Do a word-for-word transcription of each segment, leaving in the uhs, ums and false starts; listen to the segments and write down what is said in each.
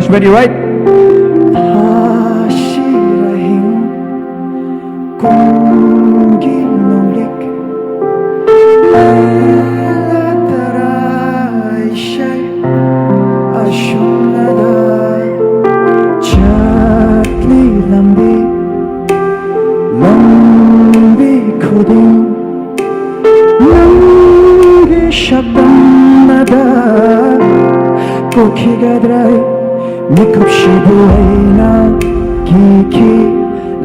It's ready, right? ꯊꯥꯁꯤꯔꯍꯤꯡ ꯀꯨꯝꯒꯤ ꯅꯣꯡꯂꯤꯛ ꯃꯦꯂꯥ ꯇꯔꯥꯏꯁꯩ ꯑꯁꯨꯝꯅꯗ ꯆꯠꯂꯤ ꯂꯝꯕꯤ ꯂꯝꯕꯤ ꯈꯨꯗꯤꯡ ꯅꯪꯒꯤ ꯁꯛꯇꯝꯅꯗ ꯀꯣꯛꯈꯤꯒꯗ꯭ꯔꯥ? ꯃꯤꯀꯨꯞꯁꯤꯕꯨ ꯑꯩꯅ ꯀꯤꯈꯤ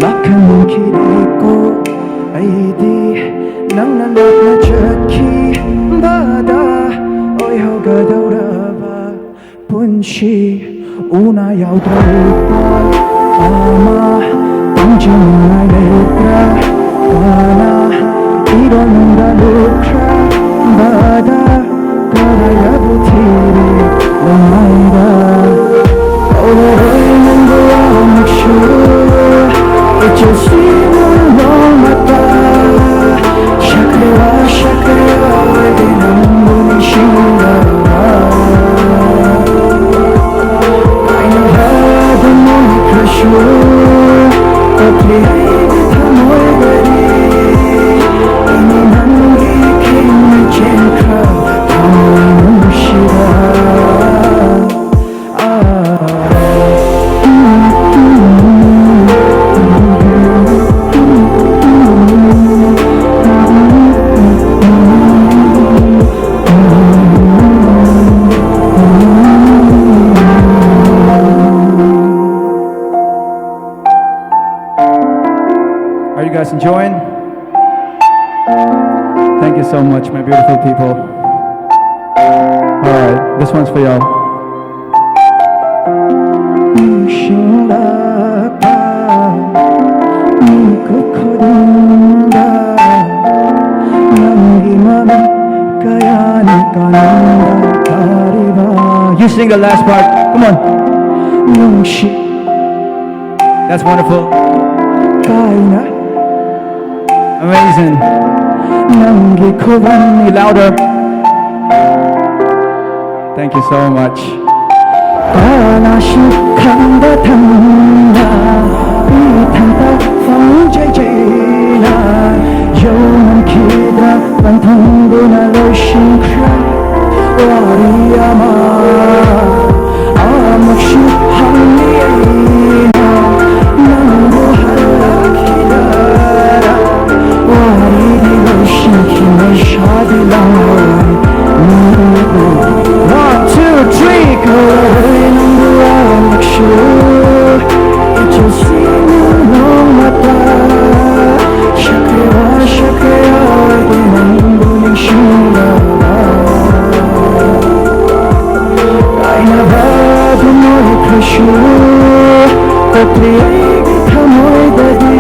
ꯂꯥꯛꯍꯟꯈꯤꯗꯦꯀꯣ꯫ ꯑꯩꯗꯤ ꯅꯪꯅ ꯂꯥꯞꯅ ꯆꯠꯈꯤꯕꯗ ꯑꯣꯏꯍꯧꯒꯗꯧꯔꯕ ꯄꯨꯟꯁꯤ ꯎꯅ ꯌꯥꯎꯗ꯭ꯔꯕ ꯑꯃ ꯇꯝꯖꯅꯤꯡꯉꯥꯏ ꯂꯩꯇ꯭ꯔꯥ? ꯀꯅꯥ ꯏꯔꯣꯟꯗ ꯂꯨꯞꯈ꯭ꯔꯕꯗ ꯀꯔꯥꯏꯕꯨ ꯊꯤꯔꯤ ꯂꯃꯥꯏꯗ? ꯀꯧꯔꯔꯣꯏ ꯅꯪꯕꯨ ꯑꯃꯨꯛꯁꯨ ꯏꯆꯤꯜꯁꯤꯕꯨ ꯅꯣꯡꯃꯇ ꯁꯛꯂꯦ ꯋꯥ ꯁꯛꯂꯦ ꯋꯥ ꯑꯣꯏꯗꯦ ꯅꯪꯕꯨ ꯅꯤꯡꯁꯤꯡꯂꯒ ꯀꯥꯏꯅꯔꯗꯨꯅ ꯂꯩꯈ꯭ꯔꯁꯨ ꯀꯣꯛꯂꯤ ꯑꯩꯒꯤ ꯊꯃꯣꯏꯗꯗꯤ ꯑꯩꯅ ꯅꯪꯒꯤ ꯈꯤꯡꯅ ꯆꯦꯟꯈ꯭ꯔ ꯊꯃꯣꯏ ꯅꯨꯡꯁꯤꯕ꯫ Are you guys enjoying? Thank you so much, my beautiful people. All right, this one's for y'all. ꯅꯤꯡꯁꯤꯡꯂꯛꯄ ꯃꯤꯀꯨꯞ ꯈꯨꯗꯤꯡꯗ ꯅꯪꯒꯤ ꯃꯃꯤꯠ ꯀꯌꯥꯅ ꯀꯥꯅꯤꯡꯕ ꯇꯥꯔꯤꯕ? You sing the last part. Come on. ꯅꯨꯡꯁꯤ That's wonderful. ꯀꯥꯏꯅ Amazing. ꯅꯪꯒꯤ ꯈꯨꯕꯝ Be louder. Thank you so much. ꯅꯥꯁꯨ ꯈꯪꯗ ꯊꯝꯅ ꯏꯊꯟꯇ ꯐꯪꯖꯩꯖꯩꯅ ꯌꯧꯅꯝꯈꯤꯗ꯭ꯔꯥ ꯄꯟꯊꯨꯡꯗꯨꯅ ꯂꯣꯏꯁꯤꯟꯈ꯭ꯔꯦ ꯋꯥꯔꯤ ꯑꯃ ꯑꯃꯨꯛꯁꯨ ꯍꯪꯂꯤ ꯑꯩꯅ ꯅꯪꯕꯨ ꯍꯜꯂꯛꯈꯤꯗꯔꯥ ꯋꯥꯔꯤꯗꯤ ꯂꯣꯏꯁꯤꯟꯈꯤꯅꯩ ꯁꯥꯗꯤ ꯂꯥꯡꯂꯣꯏ One, two, three, go. ꯅꯪꯕꯨ ꯋꯥꯔꯛꯁꯨ ꯏꯆꯨꯁꯤꯡ ꯅꯣꯡꯃꯇ ꯁꯛꯈ꯭ꯔꯦ ꯁꯛꯈ꯭ꯔꯦ ꯑꯩꯗꯤ ꯅꯪꯕꯨ ꯅꯤꯡꯁꯤꯡꯂꯒ ꯀꯥꯏꯅꯕ ꯑꯗꯨꯝ ꯑꯣꯏꯈ꯭ꯔꯁꯨ ꯀꯣꯛꯇ꯭ꯔꯤ ꯑꯩꯒꯤ ꯊꯃꯣꯏꯗꯗꯤ